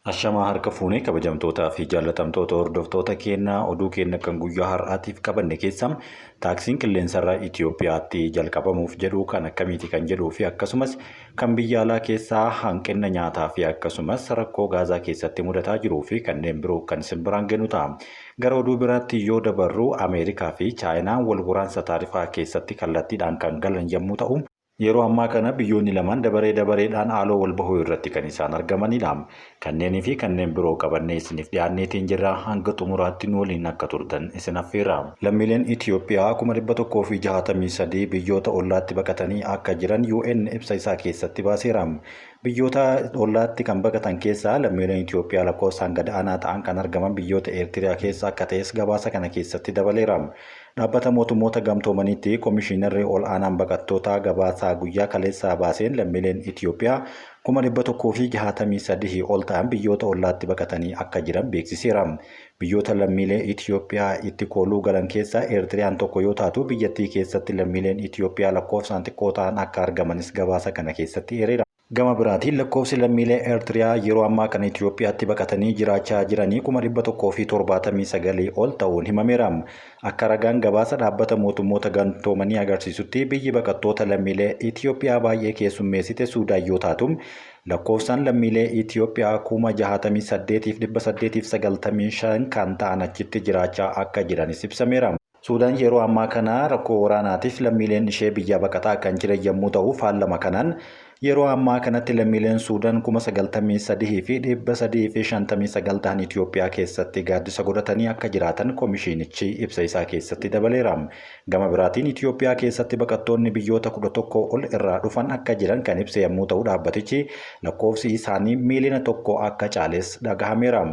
Ashamaa harka fuunee kabajamtootaa fi jaallatamtoota hordoftoota keenyaa, oduu keenya kan guyyaa har'aatiif qabanne keessa taaksiin qilleensarraa Itoophiyaatti jalqabamuuf jedhu kan akkamiiti kan jedhuu fi akkasumas kan biyya alaa keessaa hanqina nyaataa fi akkasumas rakkoo Gaazaa keessatti mudataa jiruu fi kanneen biroo kan isin biraan gennu ta'a. Gara oduu biraatti yoo dabarru, Ameerikaa fi Chaayinaan wal waraansa taarifaa keessatti kallattiidhaan kan galan yommuu ta'u, yeroo ammaa kana biyyoonni lamaan dabaree dabareedhaan haaloo wal bahuu irratti kan isaan argamanidha. Kanneenii fi kanneen biroo qabannee isiniif dhiyaanneetiin jirra, hanga xumuraatti nu waliin akka turtan isin affeerra. Lammiileen Itoophiyaa 163,000 biyyoota ollaatti baqatanii akka jiran UN ibsa isaa keessatti baaseera. Biyyoota ollaatti kan baqatan keessaa lammiileen Itoophiyaa lakkoofsaan gad aanaa ta'an kan argaman biyyoota Eertiriyaa keessa akka ta'es gabaasa kana keessatti dabaleera. Dhaabbata Mootummoota Gamtoomaniitti Komishiinarri ol aanaan baqattootaa gabaasaa guyyaa kaleessaa baaseen lammiileen Itoophiyaa 163,000 ol ta'an biyyoota ollaatti baqatanii akka jiran beeksiseera. Biyyoota lammiilee Itoophiyaa itti kooluu galan keessaa Eertiriyaan tokko yoo taatu, biyyattii keessatti lammiileen Itoophiyaa lakkoofsaan xiqqoo ta'an akka argamanis gabaasa kana keessatti eereera. Gama biraatiin lakkoofsi lammiilee Eertiriyaa yeroo ammaa kana Itoophiyaatti baqatanii jiraachaa jiranii 179,000 ol ta'uun himameera. Akka ragaan gabaasa Dhaabbata Mootummoota Gamtoomanii agarsiisutti, biyyi baqattoota lammiilee Itoophiyaa baay'ee keessummeessite Suudaan yoo taatu, lakkoofsaan lammiilee Itoophiyaa 68,895 kan ta'an achitti jiraachaa akka jiranis ibsameera. Suudaan yeroo ammaa kana rakkoo waraanaatiif lammiileen ishee biyyaa baqataa kan jiran yommuu ta'u, faallama kanaan yeroo ammaa kanatti lammiileen Suudaan 93,359 ta'an Itoophiyaa keessatti gaaddisa godhatanii akka jiraatan komishiinichi ibsa isaa keessatti dabaleera. Gama biraatiin Itoophiyaa keessatti baqattoonni biyyoota 11 ol irraa dhufan akka jiran kan ibse yommuu ta'u, dhaabbatichi lakkoofsi isaanii miiliyoona 1 akka caales dhagahameera.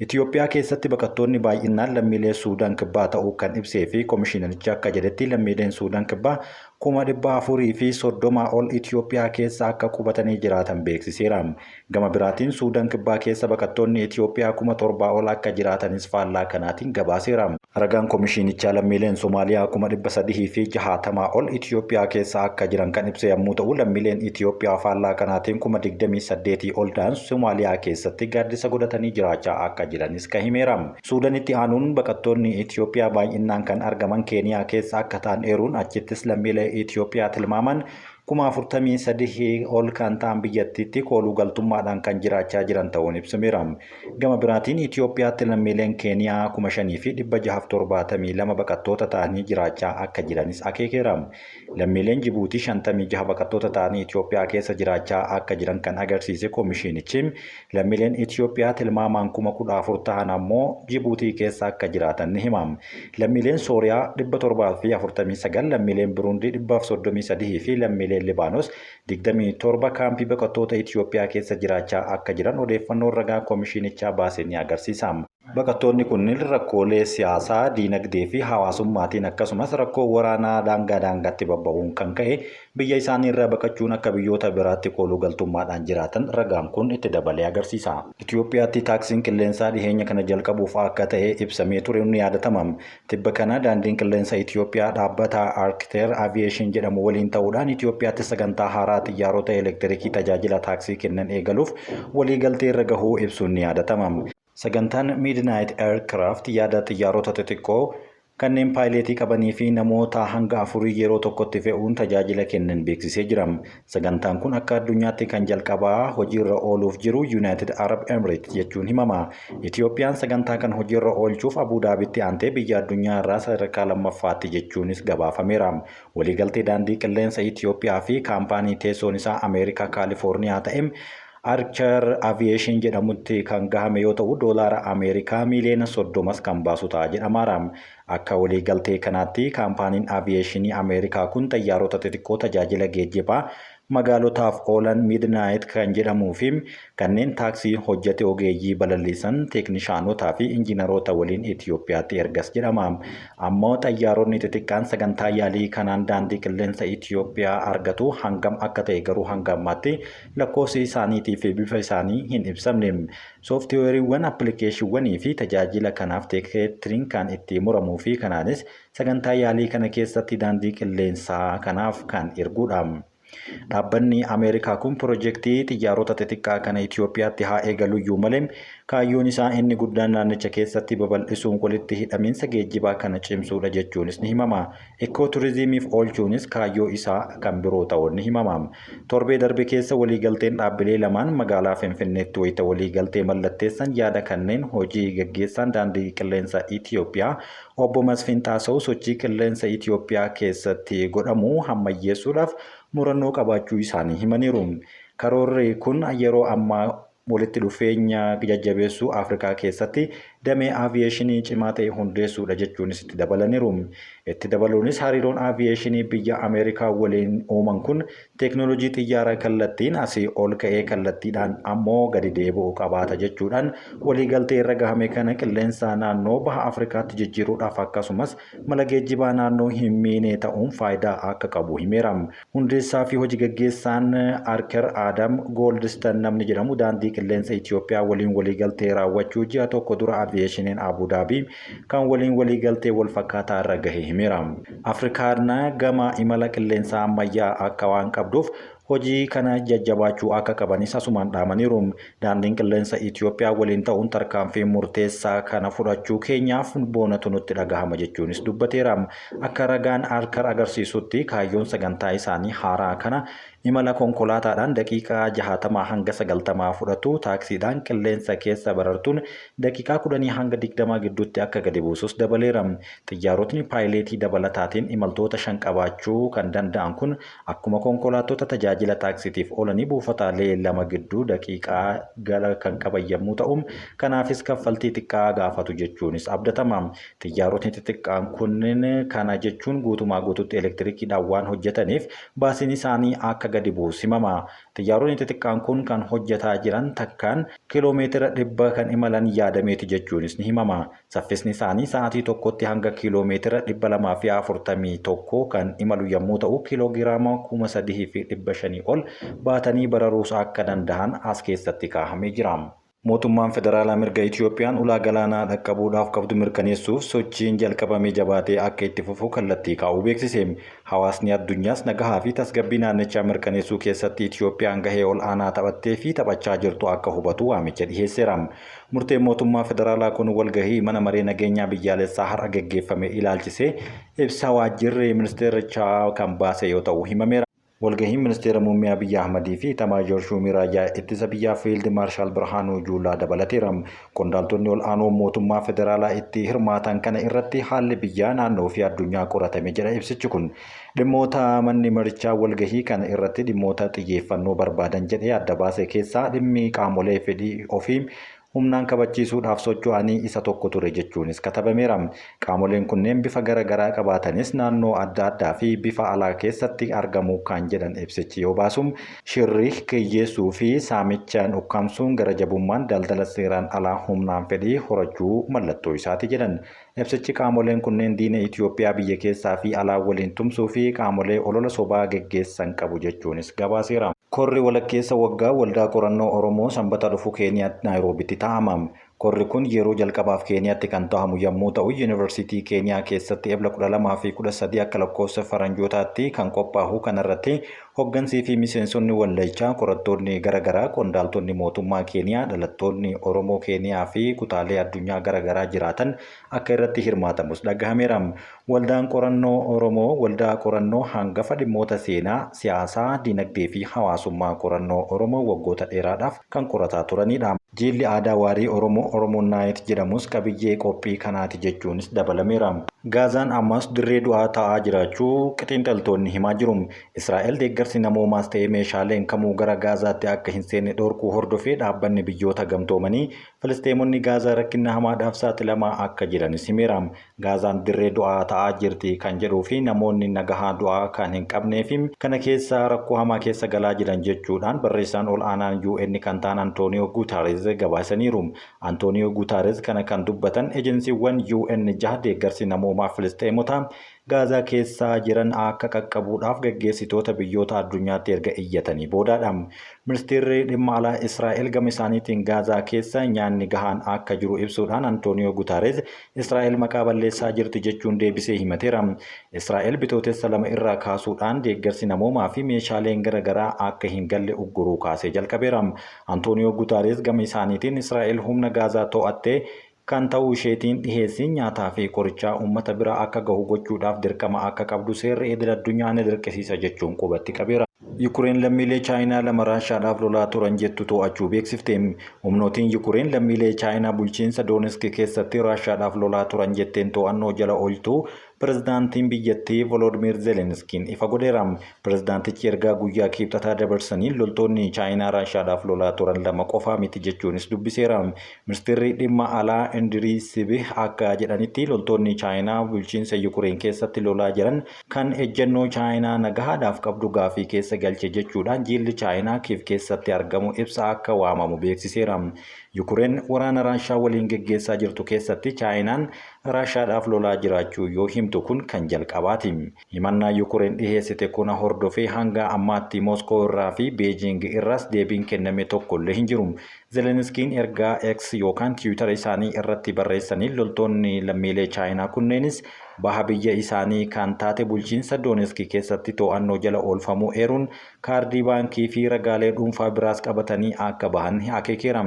Itoophiyaa keessatti baqattoonni baay'innaan lammiilee Suudaan Kibbaa ta'uu kan ibsee fi komishinarichi akka jedhetti, lammiileen Suudaan Kibbaa 430,000 ol Itoophiyaa keessa akka qubatanii jiraatan beeksiseera. Gama biraatiin Suudaan Kibbaa keessa baqattoonni Itoophiyaa 7,000 ol akka jiraatanis faallaa kanaatiin gabaaseera. Ragaan komishinichaa lammiileen Somaaliyaa 360,000 ol Itoophiyaa keessa akka jiran kan ibse yommuu ta'u, lammiileen Itoophiyaa faallaa kanaatiin 28,000 ol ta'an Somaaliyaa keessatti gaaddisa godhatanii jiraachaa akka jiranis kan himeera. Suudaanitti aanuun baqattoonni Itoophiyaa baay'inaan kan argaman Keeniyaa keessa akka ta'an eeruun, achittis lammiilee Itoophiyaa tilmaaman 43,000 ol kan ta'an biyyattiitti kooluu galtummaadhaan kan jiraachaa jiran ta'uun ibsameera. Gama biraatiin Itoophiyaatti lammiileen Keeniyaa 5,672 baqattoota ta'anii jiraachaa akka jiranis akeekeera. Lammiileen Jibuutii 56 baqattoota ta'anii Itoophiyaa keessa jiraachaa akka jiran kan agarsiise komishiinichi, lammiileen Itoophiyaa tilmaamaan 14,000 ta'an ammoo Jibuutii keessa akka jiraatan ni hima. Lammiileen Sooriyaa 749, lammiileen Buruundii 133 fi lammiileen Libaanos 27 kaampii baqattoota Itoophiyaa keessa jiraachaa akka jiran odeeffannoon ragaa komishiinichaa baase ni agarsiisa. Baqattoonni kunneen rakkoolee siyaasaa, diinagdee fi hawaasummaatiin akkasumas rakkoo waraanaa daangaa daangaatti babba'uun kan ka'e biyya isaanii irraa baqachuun akka biyyoota biraatti kooluu galtummaadhaan jiraatan ragaan kun itti dabalee agarsiisa. Itoophiyaatti taaksiin qilleensaa dhiheenya kana jalqabuuf akka ta'e ibsamee ture ni yaadatama. Tibba kana daandiin qilleensa Itoophiyaa dhaabbata Arkiteer Aviyeeshin jedhamu waliin ta'uudhaan Itoophiyaatti sagantaa haaraa xiyyaarota elektirikii tajaajila taaksii kennan eegaluuf waliigaltee irra gahuu ibsuun ni yaadatama. Sagantaan Midnight Aircraft yaada xiyyaarota xixiqqoo kanneen paayileetii qabanii fi namoota hanga afurii yeroo tokkotti fe'uun tajaajila kennan beeksisee jira. Sagantaan kun akka addunyaatti kan jalqabaa hojiirra ooluuf jiru United Arab Emirates jechuun himama. Itoophiyaan sagantaa kan hojiirra oolchuuf Abu Dhaabitti aantee biyya addunyaa irraa sadarkaa lammaffaatti jechuunis gabaafameera. Waliigaltee daandii qilleensa Itoophiyaa fi kaampaanii teessoon isaa Ameerikaa Kaalifoorniyaa ta'e Archer Aviation jedhamutti kan gahame yoo ta'u, doolaara Ameerikaa miiliyoona 30s kan baasu ta'a jedhamaara. Akka waliigaltee kanaatti kaampaaniin aviyeeshinii Ameerikaa kun xayyaarota xixiqqoo tajaajila geejjibaa magaalotaaf oolan Midnight kan jedhamuu fi kanneen taaksii hojjete ogeeyyii balalliisan, teeknishaanotaa fi injiinaroota waliin Itoophiyaatti ergas jedhama. Ammoo xayyaaronni xixiqqaan sagantaa yaalii kanaan daandii qilleensa Itoophiyaa argatu hangam akka ta'e garuu hanga ammaatti lakkoofsi isaaniitii fi bifa isaanii hin ibsamne. Sooftiweeriiwwan, appilikeeshiiwwanii fi tajaajila kanaaf tikeettiin kan itti muramuu fi kanaanis sagantaa yaalii kana keessatti daandii qilleensaa kanaaf kan erguudha. Dhaabbanni Ameerikaa kun pirojektii xiyyaarota xixiqqaa kana Itoophiyaatti haa eegaluyyuu malee kaayyoon isaa inni guddaan naannicha keessatti babal'isuun walitti hidhamiinsa geejjibaa kana cimsuudha jechuunis ni himama. Ikkoo turizimiif oolchuunis kaayyoo isaa kan biroo ta'uun ni himama. Torbee darbe keessa waliigalteen dhaabbilee lamaan magaalaa Finfinneetti wayita waliigaltee mallatteessan yaada kanneen hojii gaggeessaan daandii qilleensa Itoophiyaa obbo Masfin Xaasawu sochii qilleensa Itoophiyaa keessatti godhamu hammayyeessuudhaaf murannoo qabaachuu isaanii himaniiru. Karoorri kun yeroo ammaa walitti dhufeenya jajjabeessuu Afrikaa keessatti damee aviyeeshinii cimaa ta'e hundeessuudha jechuunis itti dabalaniiru. Itti dabaluunis hariiroon aviyeeshinii biyya Ameerikaa waliin uuman kun teeknooloojii xiyyaaraa kallattiin asii ol ka'ee kallattiidhaan ammoo gadi deebi'u qabaata jechuudhaan waliigaltee irra gahame kana qilleensa naannoo baha Afrikaatti jijjiiruudhaaf akkasumas mala geejjibaa naannoo hin miine ta'uun faayidaa akka qabu himeera. Hundeessaa fi hojii gaggeessaan Arker Adam Gooldistan namni jedhamu daandii qilleensa Itoophiyaa waliin waliigaltee raawwachuu ji'a tokko dura aviyeeshiniin Abu Dhaabii kan waliin waliigaltee wal fakkaataa irra gahe himeera. Afrikaan gama imala qilleensaa ammayyaa akka waan qabduuf hojii kana jajjabaachuu akka qabanis asumaan dhaamaniiru. Daandiin qilleensa Itoophiyaa waliin ta'uun tarkaanfii murteessaa kana fudhachuu keenyaaf boonatu nutti dhagahama jechuunis dubbateera. Akka ragaan Arkar agarsiisutti kaayyoon sagantaa isaanii haaraa kana imala konkolaataadhaan daqiiqaa 60 hanga 90 fudhatu taaksiidhaan qilleensa keessa barartuun daqiiqaa 10 hanga 20 gidduutti akka gadi buusus dabaleera. Xiyyaarotni paayileetii dabalataatiin imaltoota 5 qabaachuu kan danda'an kun akkuma konkolaattota tajaajila taaksitiif oolanii buufataalee lama gidduu daqiiqaa gala kan qaban yommuu ta'u, kanaafis kaffaltii xiqqaa gaafatu jechuunis abdatama. Xiyyaarotni xixiqqaan kunneen kana jechuun guutumaa guututti elektirikiidhaan waan hojjetaniif baasiin isaanii akka gadi bu'us himama. Xiyyaaronni xixiqqaan kun kan hojjetaa jiran takkaan kiiloomeetira 100 kan imalan yaadameeti jechuunis ni himama. Saffisni isaanii sa'aatii tokkotti hanga kiiloomeetira 241 kan imalu yommuu ta'u, kiiloogiraama 3,500 ol baatanii bararuus akka danda'an as keessatti kaa'amee jira. Mootummaan federaalaa mirga Itiyoophiyaan ulaa galaanaa dhaqqabuudhaaf qabdu mirkaneessuuf sochiin jalqabame jabaatee akka itti fufu kallattii kaa'uu beeksise. Hawaasni addunyaas nagahaa fi tasgabbii naannichaa mirkaneessuu keessatti Itiyoophiyaan gahee ol'aanaa taphattee fi taphachaa jirtu akka hubatu waamicha dhiheesseera. Murteen mootummaa federaalaa kun walgahii mana maree nageenyaa biyyaalessaa har'a geggeeffame ilaalchisee ibsa waajjirri ministeerichaa kan baase yoo ta'u himameera. Walgahiin Ministeera Muummee Abiyyi Ahmadii fi Itamaajoor Shuumii Raayyaa Ittisa Biyyaa Fiild Maarshaal Birhaanuu Juulaa dabalateera. Qondaaltonni ol'aanoon mootummaa federaalaa itti hirmaatan kana irratti haalli biyyaa, naannoo fi addunyaa qoratame jedha ibsichi kun. Dhimmoota manni marichaa walgahii kana irratti dhimmoota xiyyeeffannoo barbaadan jedhee adda baase keessaa dhimmi qaamolee fedhii ofii humnaan kabachiisuudhaaf socho'anii isa tokko ture jechuunis katabameera. Qaamoleen kunneen bifa gara garaa qabaatanis naannoo adda addaa fi bifa alaa keessatti argamu kan jedhan ibsichi yoo baasu, shirri kiyyeessuu fi saamichaan ukkaamsuun gara jabummaan daldala seeraan alaa humnaan fedhii horachuu mallattoo isaati jedhan. Ibsichi qaamoleen kunneen diina Itiyoophiyaa biyya keessaa fi alaa waliin tumsuu fi qaamolee olola sobaa geggeessan qabu jechuunis gabaaseera. Korri walakkeessa waggaa Waldaa Qorannoo Oromoo Sanbata dhufu Keeniyaa Naayiroobitti taa'ama. Korri kun yeroo jalqabaaf Keeniyaatti kan taa'amu yammuu ta'u, Yuunivarsiitii Keeniyaa keessatti Ebla 12 fi 13 akka lakkoofsa Faranjootaatti kan qophaahu kanarratti hoggansii fi miseensonni waldayichaa, qorattoonni gara garaa, qondaaltonni mootummaa Keeniyaa, dhalattoonni Oromoo Keeniyaa fi kutaalee addunyaa gara garaa jiraatan akka irratti hirmaatamus dhagahameera. Waldaan Qorannoo Oromoo waldaa qorannoo hangafa dhimmoota seenaa, siyaasaa, dinagdee fi hawaasummaa qorannoo Oromoo waggoota dheeraadhaaf kan qorataa turaniidha. Jiilli aadaa waarii Oromoo Oromo Night jedhamus qabiyyee qophii kanaati jechuunis dabalameera. Gaazaan ammas dirree du'aa ta'aa jiraachuu xiinxaltoonni himaa jiru. Israa'el deeggarsi namoomaas ta'e meeshaaleen kamuu gara Gaazaatti akka hin seenne dhorkuu hordofee Dhaabbanni Biyyoota Gamtoomanii Filisxeemonni Gaazaa rakkinna hamaadhaaf saaxilamaa akka jiranis himeera. Gaazaan dirree du'aa ta'aa jirti kan jedhuu fi namoonni nagahaa du'aa kan hin qabnee fi kana keessa rakkoo hamaa keessa galaa jiran jechuudhaan barreessaan ol aanaan UN kan ta'an Antooniyoo Guutaarez gabaasaniiru. Antooniyoo Guutaarez kana kan dubbatan ejensiiwwan UN jaha deeggarsi namoomaa Filisxeemotaa Gaazaa keessaa jiran akka qaqqabuudhaaf gaggeessitoota biyyoota addunyaatti erga iyyatanii boodaadha. Ministeerri dhimma alaa Israa'el gama isaaniitiin Gaazaa keessa nyaanni gahaan akka jiru ibsuudhaan Antooniyoo Gutaareez Israa'el maqaa balleessaa jirti jechuun deebisee himateera. Israa'el Bitootessa 2 irraa kaasuudhaan deeggarsi namoomaa fi meeshaaleen gara garaa akka hin galle ugguruu kaasee jalqabeera. Antooniyoo Gutaareez gama isaaniitiin Israa'el humna Gaazaa to'attee kan ta'uu isheetiin dhiheessiin nyaataa fi qorichaa uummata bira akka gahu gochuudhaaf dirqama akka qabdu seerri idil addunyaa ni dirqisiisa jechuun qubatti qabeera. Yukureen lammiilee Chaayinaa 2 Raashaadhaaf lolaa turan jettu to'achuu beeksifte. Humnootiin Yukureen lammiilee Chaayinaa bulchiinsa Doonesk keessatti Raashaadhaaf lolaa turan jetteen to'annoo jala oolchuu Pirezidaantiin biyyattii Voloodmiir Zelenskiin ifa godheera. Pirezidaantichi ergaa guyyaa Kiibxataa dabarsaniin loltoonni Chaayinaa Raashaadhaaf lolaa turan 2 qofaa miti jechuunis dubbiseera. Ministirri Dhimma Alaa Indirii Sibih akka jedhanitti loltoonni Chaayinaa bulchiinsa Yukureen keessatti lolaa jiran kan ejjennoo Chaayinaa nagahaadhaaf qabdu gaafii keessa galche jechuudhaan jiilli Chaayinaa Kiiv keessatti argamu ibsa akka waamamu beeksiseera. Yukureen waraana Raashaa waliin geggeessaa jirtu keessatti Chaayinaan Raashaadhaaf lolaa jiraachuu yoo himtu kun kan jalqabaati. Himannaa Yukureen dhiheessite kuna hordofee hanga ammaatti Moskoo irraa fi Beejiing irraas deebiin kenname tokkollee hin jiru. Zeleniskiin ergaa X yookaan Tiwitara isaanii irratti barreessaniin loltoonni lammiilee Chaayinaa kunneenis baha biyya isaanii kan taate bulchiinsa Dooneski keessatti to'annoo jala oolfamuu eeruun kaardii baankii fi ragaalee dhuunfaa biraas qabatanii akka bahan akeekeera.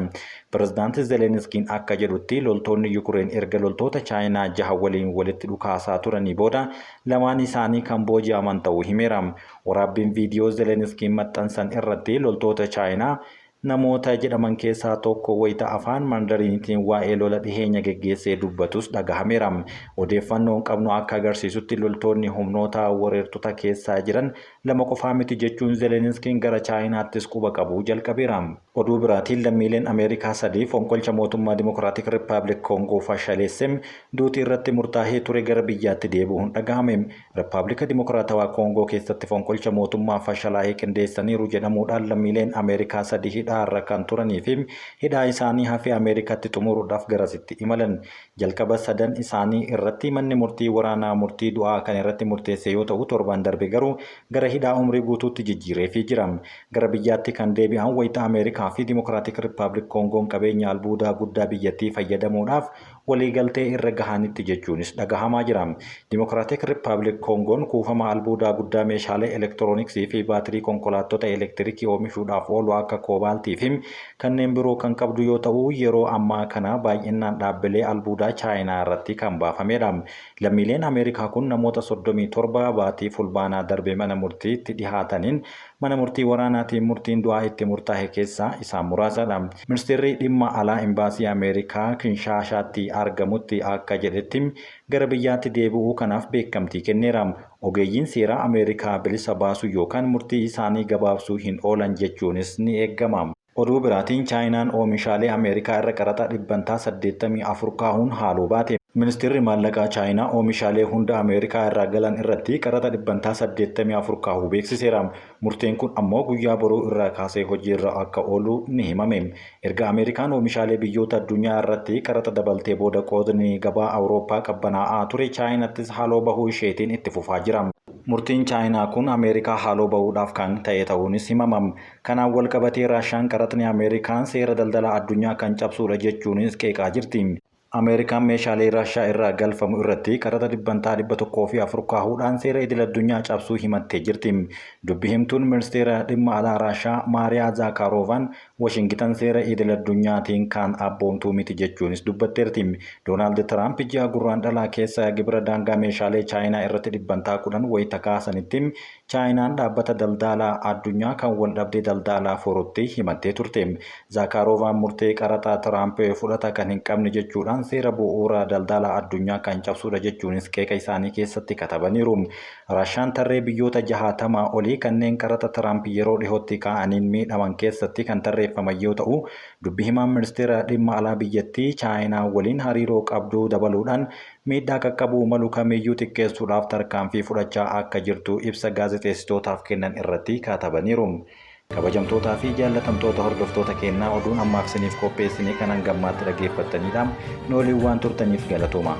Pirezidaanti Zeleniskiin akka jedhutti loltoonni Yukureen erga loltoota Chaayinaa jaha waliin walitti dhukaasaa turanii booda lamaan isaanii kan booji'aman ta'uu himeera. Waraabbiin viidiyoo Zeleniskiin maxxansan irratti loltoota Chaayinaa namoota jedhaman keessaa tokko wayita afaan Mandariinitiin waa'ee lola dhiheenya geggeessee dubbatus dhagahameera. Odeeffannoon qabnu akka agarsiisutti loltoonni humnoota wareertota keessaa jiran 2 qofaa miti jechuun Zeleniskiin gara Chaayinaattis quba qabuu jalqabeera. Oduu biraatiin lammiileen Ameerikaa 3 fonqolcha mootummaa Dimokiraatik Rippaabilik Koongoo fashaleesse duuti irratti murtaahee ture gara biyyaatti deebi'uun dhagahame. Rippaablika Dimokiraatawaa Koongoo keessatti fonqolcha mootummaa fashalaa'ee qindeessaniiru jedhamuudhaan lammiileen Ameerikaa 3 hidhaarra kan turanii fi hidhaa isaanii hafee Ameerikaatti xumuruudhaaf garasitti imalan. Jalqaba sadan isaanii irratti manni murtii waraanaa murtii du'aa kan irratti murteesse yoo ta'u torban darbe garuu gara hidhaa umrii guutuutti jijjiireefii jira. Gara biyyaatti kan deebi'an wayita Ameerikaa fi Dimokiraatik Rippaabilik Koongoon qabeenya albuudaa guddaa biyyattii fayyadamuudhaaf waliigaltee irra gahanitti jechuunis dhagahamaa jira. Dimokiraatik Rippaabilik Koongoon kuufama albuudaa guddaa meeshaalee elektirooniksii fi baatirii konkolaattota elektirikii oomishuudhaaf oolu akka koobaaltii fi kanneen biroo kan qabdu yoo ta'u yeroo ammaa kana baay'inaan dhaabbilee albuudaa Chaayinaa irratti kan baafamedha. Lammiileen Ameerikaa kun namoota 37 baatii Fulbaanaa darbe mana murtiitti dhihaataniin mana murtii waraanaatiin murtiin du'aa itti murtaahe keessaa isaan muraasadha. Ministeerri dhimma alaa Imbaasii Ameerikaa Kinshaashaatti argamutti akka jedhetti gara biyyaatti deebi'uu kanaaf beekamtii kenneera. Ogeeyyiin seeraa Ameerikaa bilisa baasuu yookaan murtii isaanii gabaabsuu hin oolan jechuunis ni eegama. Oduu biraatiin Chaayinaan oomishaalee Ameerikaa irra qaraxa dhibbantaa 84 kaahuun haaloo baate. Ministeerri maallaqaa Chaayinaa oomishaalee hunda Ameerikaa irraa galan irratti qaraxa dhibbantaa 84 kaahuu beeksiseera. Murteen kun ammoo guyyaa boruu irraa kaasee hojiirra akka oolu ni himame. Erga Ameerikaan oomishaalee biyyoota addunyaa irratti qaraxa dabaltee booda qoodni gabaa Awurooppaa qabbanaa'aa ture Chaayinaattis haaloo bahuu isheetiin itti fufaa jira. Murtiin Chaayinaa kun Ameerikaa haaloo bahuudhaaf kan ta'e ta'uunis himama. Kanaan walqabatee Raashiyaan qaraxni Ameerikaan seera daldala addunyaa kan cabsuudha jechuunis qeeqaa jirti. Ameerikaan meeshaalee Raashiyaa irraa galfamu irratti qaraxa dhibbantaa 104 kaahuudhaan seera idil-addunyaa cabsuu himattee jirti. Dubbi himtuun ministeera dhimma alaa Raashiyaa Maariyaa Zaakaaroovaan Washingitan seera idil-addunyaatiin kan abboomtuu miti jechuunis dubbatteerti. Doonaald Tiraamp ji'a Gurraandhalaa keessa gibira daangaa meeshaalee Chaayinaa irratti dhibbantaa 10 wayita kaasanitti Chaayinaan dhaabbata daldaalaa addunyaa kan waldhabdee daldaalaa furutti himattee turte. Zaakaaroovaan murtee qaraxa Tiraamp fudhata kan hin qabne jechuudhaan seera bu'uura daldaalaa addunyaa kan cabsuudha jechuunis qeeqa isaanii keessatti katabaniiru. Raashiyaan tarree biyyoota jahaatamaa olii kanneen qaraxa Tiraamp yeroo dhihootti kaa'aniin miidhaman keessatti kan tarreeffaman yoo ta'u, dubbi himaan ministeera dhimma alaa biyyattii Chaayinaa waliin hariiroo qabdu dabaluudhaan miidhaa qaqqabuu malu kamiyyuu xiqqeessuudhaaf tarkaanfii fudhachaa akka jirtu ibsa gaazexeessitootaaf kennan irratti katabaniiru. Kabajamtootaa fi jaallatamtoota hordoftoota keennaa oduun ammaaf isiniif qopheessine kan hanga ammaatti dhaggeeffattanidha. Nu waliin waan turtaniif galatooma.